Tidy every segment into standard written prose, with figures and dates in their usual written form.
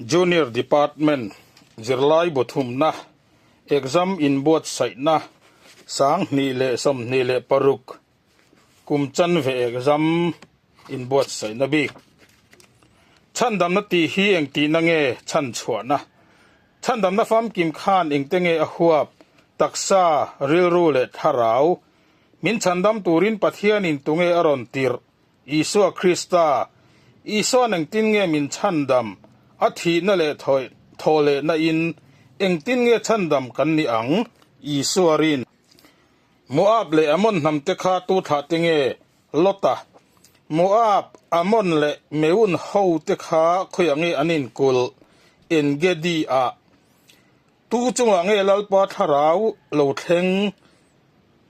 Junior Department zirlai bu thumna exam inbuatsaihna 2026 kum chanve exam inbuatsaihna bik. Chhandamna tih hi engtihna nge chhanchhuahna? Chhandamna famkim khan engte nge a huap, taksa, rilru leh thlarau? Min chhandam turin Pathianin tunge a rawn tirh? Isua Krista, Isua'n engtin nge min chhandam, a thihna leh thawhlehna in engtin nge chhandam kan nih ang? Isua rin. Moab leh Ammon hnam te kha tu thlah te nge? Lota. Moab, Ammon leh Meun ho te kha khawiah nge an inkulh? En-gedi ah. Tu chungah nge Lalpa thlarau lo thleng?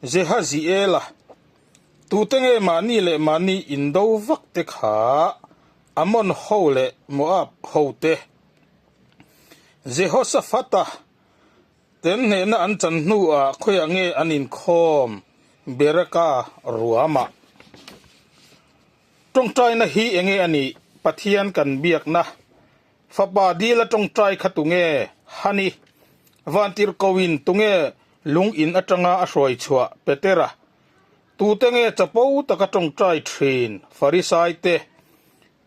Jehaziela, Tute nge mahni leh mahni indo vak te kha Ammon ho leh Moab ho te? Jehoshaphat-a ten hnehna an chan hnuah khawiah nge an inkhawm? Beraka ruamah. Tawngtaina hi enge a nih? Pathian kan biakna Fapa dila tawngtai kha tunge? Hani. Vantirhkoin tunge lung in atanga a hruai chhuah? Petera. Tute nge chapo taka tawngtai thin? Farisai te.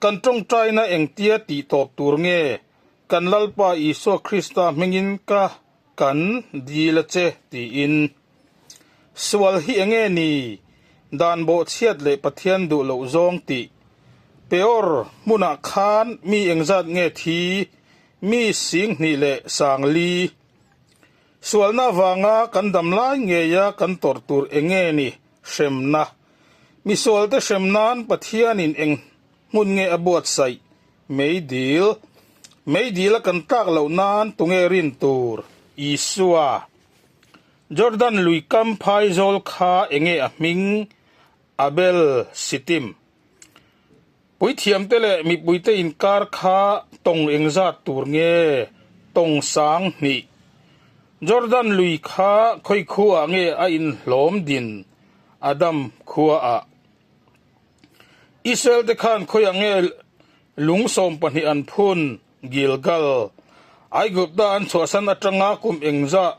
Kan tawngtaina engtia tih tawp tur nge? Kan Lalpa Isua Krista hmingin ka kan dil a che tiin. Sual hi enge ni? Dan bawhchhiat leh Pathian duh loh zawng tih. Peor hmunah khan mi engzat nge thi? Mi 2000 leh 4000. Sualna avanga kan dam lai ngeia kan tawrh tur enge ni? Hremna. Mi sualte hrem nan Pathianin eng hmun nge a buatsaih? Meidil. Meidil a kan tlak loh nan tunge rin tur? Isua. Jordan lui kam phaizawl kha enge a hming? Abel Sittim. Puithiamte leh mipuite inkar kha tawng engzat tur nge? Tawng 2000. Jordan lui kha khawi khuaah nge a inhlawm din? Adam khuaah. Israel te khan khawiah nge lung 12 an phun? Gilgal. Aigupta an chhuahsan atanga kum eng zah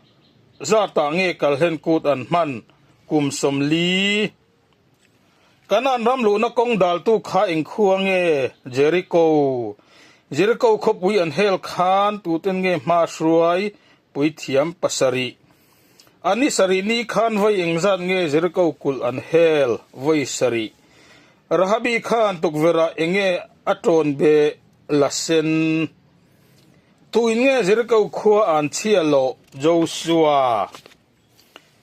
zatah nge kalhlen kut an hman? Kum 40. Kanaan ram luhna kawng daltu kha eng khua nge? Jeriko. Jeriko khawpui an hel khan tuten nge hma hruai? Puithiam pasarih. A ni sarih ni khan vawi engzat nge Jeriko kulh an hel? Vawi sarih. Rahabi khan tukverhah enge a tawn be la sen? Tuin nge Jeriko khua an chhia loh? Josua.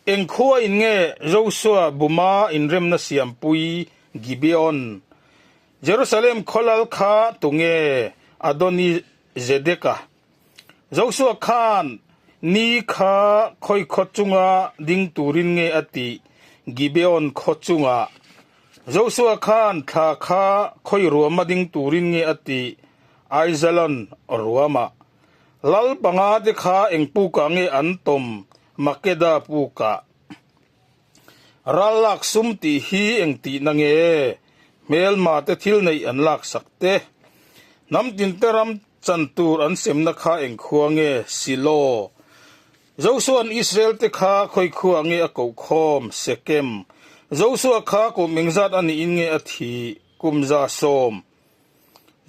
Eng khua in nge Josua buma inremna siampui Gibeon? Jerusalem khawlal kha tunge? Adoni-zedeka. Joshua khan ni kha khawi khaw chunga ding turin nge a tih Gibeon khaw chungah? Joshua khan thla kha khawi ruama ding turin nge a tih Aijalon ruamah? Lal panga te kha eng pukah nge an tawm Makeda pukah? Ral lak sum tih hi eng tihna nge? Hmelma te thil neih an laksak te. Hnam tinte ram chan tur an semna kha eng khua nge? Silo. Josua'n Israel te kha khawi khua nge a koh khawm? Sekem. Josua kha kum engzat a niin nge a thih? Kum 110.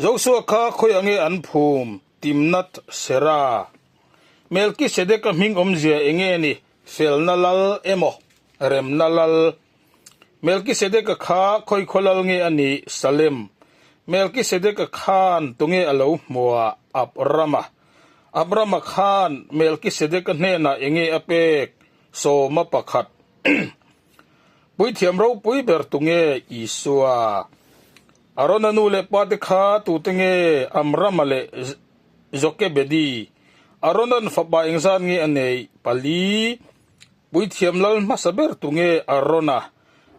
Josua kha khawiah nge an phum? Timnath Sera. Melkisedeka hming awmzia enge ni? Felna lal emaw, remna lal. Melkisedeka kha khawi khaw lal nge a nih? Salem. Melkisedeka khan tunge a lo hmuah? Abrama. Abrama khan Melkisedeka hnenah enge a pek? Sawma pakhat. Puithiam ropui ber tunge? Isua. Arona nu leh pa te kha tute nge? Amrama leh Jokebedi. Aronan fapa engzat nge a neih? Pali. Puithiam lal hmasa ber tu nge Arona?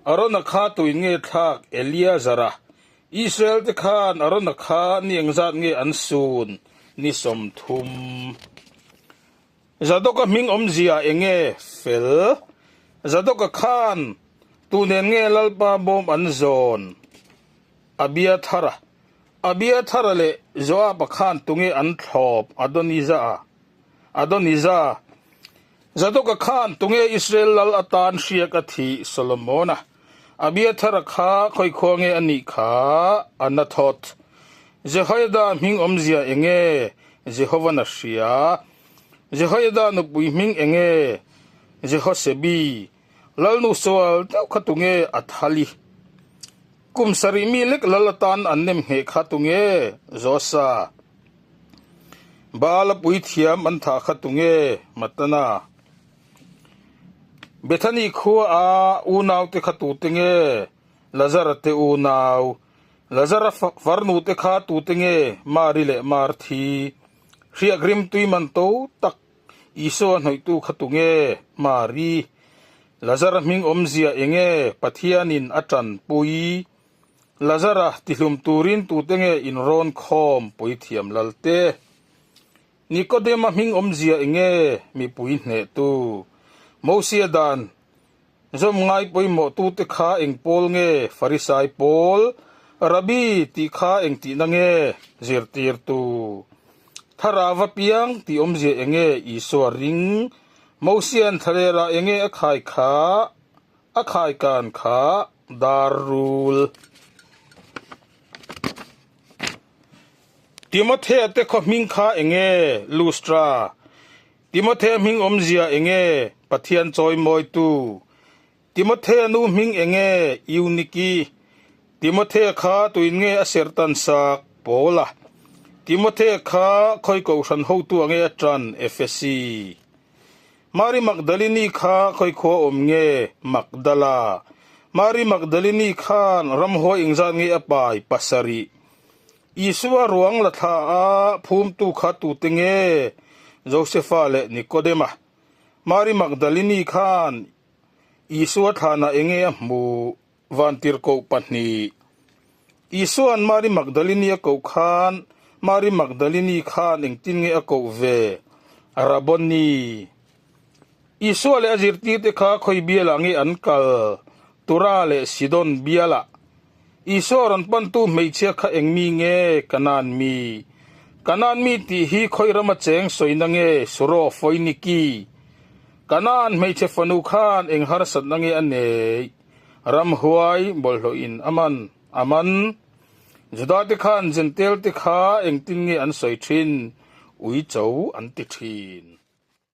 Arona kha tuin nge thlak? Eleazara. Israel te khan Arona kha ni engzat nge an sun? Ni 30. Zadoka hming awmzia enge? Fel. Zadoka khan tu nen nge Lalpa bawm an zawn? Abiathara. Abiathara leh Joaba khan tunge an thlawp Adonija? Adonija. Zadoka khan tunge Israel lal atan hriak a thih Solomona? Abiathara kha khawikhua nge a nih kha Anathoth. Jehoiada hming awmzia enge Jehovan a hria? Jehoiada nupui hming enge Jehosebi? Lalnu sual deuh kha tunge a thali? Kum sarih mi lek lal atan an nem ngheh kha tunge Joasa? Baala puithiam an thah kha tunge Matana? Bethany khua a unaute kha tute nge Lazara te unau? Lazara farnute kha tute nge Mari leh Marthi? Hriak rimtui man to tak Isua hnawihtu kha tunge? Mari. Lazara hming awmzia enge Pathianin a tanpui? Lazara tihlum turin tute nge inrawn khawm puithiam lalte? Nikodema hming awmzia enge mipui hnehtu? Mosia dan zawm ngai pawimawh tute kha eng pawl nge Farisai pawl? Rabbi tih kha eng tihna nge zirtirtu? Thlarau a piang tih awmzia enge Isua ring? Mosian thlalera enge a khai kha a khai kan kha dar rul? Timothea te khaw hming kha enge Lustra? Timothea hming awmzia enge Pathian chawimawitu? Timothea nu hming enge Euniki? Timothea kha tuin nge a serhtan sak? Paula. Timothea kha khawi kohhran hotu ange a tan? Efesi. Mari Magdalini kha khawi khua awm nge? Magdala. Mari Magdalini khan ramhuai engzat nge a pai? Pasarih. Isua ruang la thla a phumtu kha tute nge? Josefa leh Nikodema. Mari Magdalini khan Isua thlanah enge a hmuh? Vantirhkoh pahnih. Isua'n Mari Magdalini a koh khan Mari Magdalini khan engtin nge a koh ve? Rabboni. Isua leh a zirtirte kha khawi bialah nge an kal? Tura leh Sidon bialah. Isua rawn pantu hmeichhia kha eng mi nge? Kanaan mi. Kanaan mi tih hi khawi rama cheng sawina nge? Suro Foiniki. Kanaan hmeichhe fanu khan eng harsatna nge a nei? Ramhuai bawlhhlawhin a man a man. Judate khan Jentail te kha engtin nge an sawi thin? Uicho an ti thin.